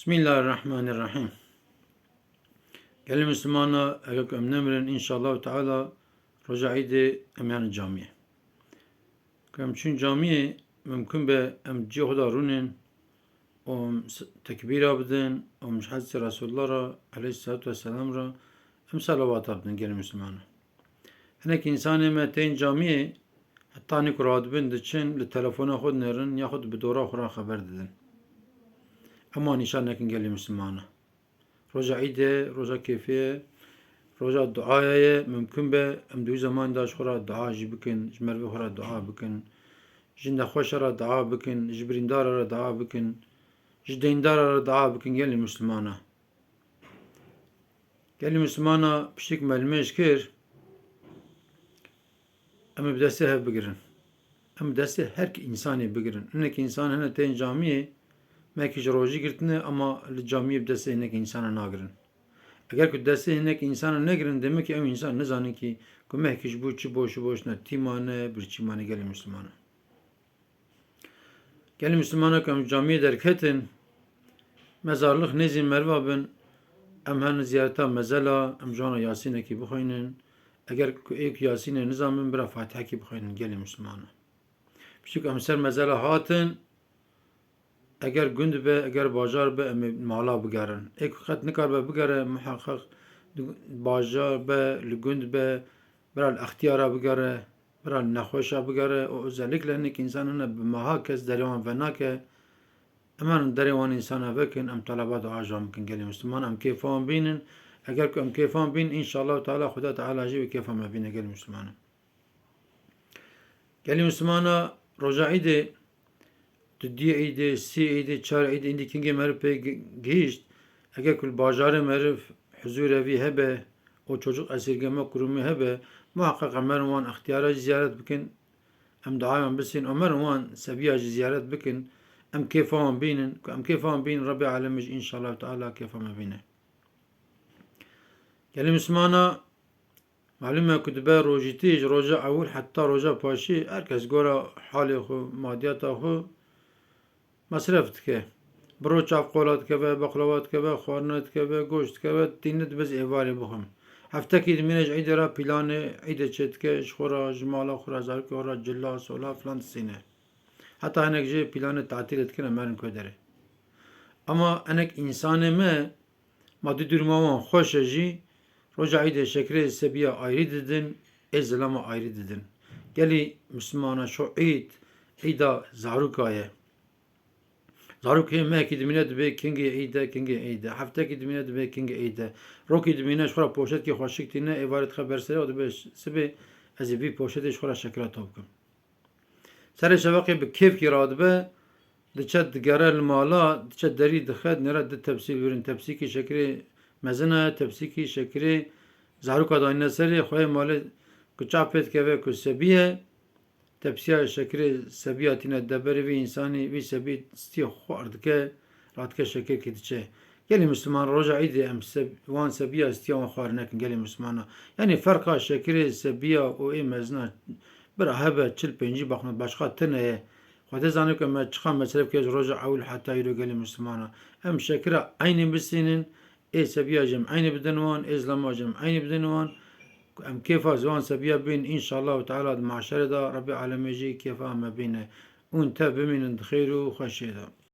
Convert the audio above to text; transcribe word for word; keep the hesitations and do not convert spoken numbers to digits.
Bismillahirrahmanirrahim. Gelî Mislimana, eger ku em nemirin, înşallahu teala roja Îdê em yan camiyê. Ku em çûn camiyê, mimkun be em cihê xwe de rûnin û em s-, tekbîra bidin û em ji hezretî Resulullah re, aleyhisselatu vesselam re, em selavata bidin, gelî Mislimana. Hinek însanê me tên camiyê, heta nî ku radibin diçin, li telefona xwe dinêrin, yaxud bi dora xwe re xeber didin. Ema nîşan nekin, gelî Mislimana. Roja Îdê, roja kêfê ye, roja duaya ye, mimkun be em di wî zemanî de ji xwe re dua jî bikin, ji merivê xwe re dua bikin, ji nexweşa re dua bikin, ji birîndara re dua bikin, ji deyndara re dua bikin, gelî Mislimana. Gelî Mislimana, piştî ku me nimêj kir, em ê bi destê hev bigirin. Em bi destê her ki însanê bigirin. Hinek însan hene tên camiyê, mehkî ji rojî girtine, ema li camiyê bi destê hinek însana nagirin. Eger ku destê hinek însana negirin, demek ki ew însan nizanin ki ku mehkî ji bo çi boş û boş ne, tî mane, birçî mane, gelî Mislimana. Gelî Mislimana, ku em ji camiyê derketin, mezarlix nêzî meriva bin, em herin ziyareta mezela, em ji wan re Yasînekî bixwînin. Eger ku ê ku Yasînê nizanibin, bira Fatihekî bixwînin, gelî Mislimana. Piştî ku em ser mezela hatin, eger gund be, eger bajar be, em ê mala bigerin. Ê ku qet nikaribe bigere, muheqeq di bajar be, li gund be, bira li extiyara bigere, bira li nexweşa bigere û özellikle hinek însan hene bi meha kes derê wan venake, em herin derê wan însana vekin, em teleba dua ji wan bikin, gelî Misliman, em kêfa wan bînin. Eger ku em kêfa wan bînin, înşallah teala Xuda Teala jî wê kêfa me bîne, gelî Misliman. Gelî Mislimana, roja Îdê, dudiyê Îdê, sê Îdê, çar Îdê, îndî kingê meriv pê gi-, gihîşt, eger ku li bajarê meriv huzûrevî hebe û çocuk esirgeme kurumî hebe, muheqeq em herin wan extiyara jî ziyaret bikin, em duaya wan bisîn, em herin wan sebiya jî ziyaret bikin, em kêfa wan bînin, ku em kêfa wan bînin, Rebbê Alemê jî înşallah teala kêfa me bîne. Gelî Mislimana, malûm e ku dibe rojîtî ji roja ewil heta roja paşî her kes gora halê xwe, madiyata xwe mesref dike. Bi ro çav qola dikeve, baqlawa dikeve, xwarine dikeve, goşt dikeve, tîne dibe ez êvarê bixwim. Heftekî dimîne ji Îdê re pîlanê Îdê çêdike, ji xwe re, ji mala xwe re, zarokê xwe re cila, sola filan distîne. Heta hinek jî pîlanê tatîlê dikin, em herin ku derê. Ema hinek însanê me, ma di dûrma wan xweş e jî, roja Îdê şekerê sebiya ayrî didin, ê zilama ayrî didin. Gelî Mislimana, şo Îd, Îda zaroka ye. Zarokê mehkî dimîne dibê kingê Îd e, kingê Îd e. Heftekî dimîne dibê kingê Îd e. Rokî dimîne ji xwe re poşetkî xweşik tîne, êvarê dixe ber serê û dibê sibê ez ê vî poşetê ji xwe re şekira to bikim. Serê şeveqê bi kêfkî radibe, diçe digere li mala, diçe derî dixe, dinêre di tepsî li wir in. Tepsîkî şekirê mezin e, tepsîkî şekirê zaroka dayne serê, xweyê malê ku çav pê dikeve ku sebî ye, tepsiya şekirê sebiya tîne deberê vî însanî, vî sebî stî xwar dike, radike şekirkî diçe. Gelî Misliman, roja Îdê em seb-, wan sebiya stiya wan xwar nekin, gelî Mislimana. Yanî ferqa şekirê sebiya û ê mezina bira hebe çil pêncî baxna başqa tune ye. Xwedê zane ku me çiqa mesref kir ji roja ewil heta îro, gelî Mislimana. Em şekira eynî bisînin, ê sebiya jî em eynî bidin wan, ê zilama jî em eynî bidin wan. Ku em kêfa ji wan sebiya bîn, înşallahu teala di mahşerê de Rebbê Alemê jî kêfa me bîne. Hûn tev bimînin di xêr û xweşiyê de.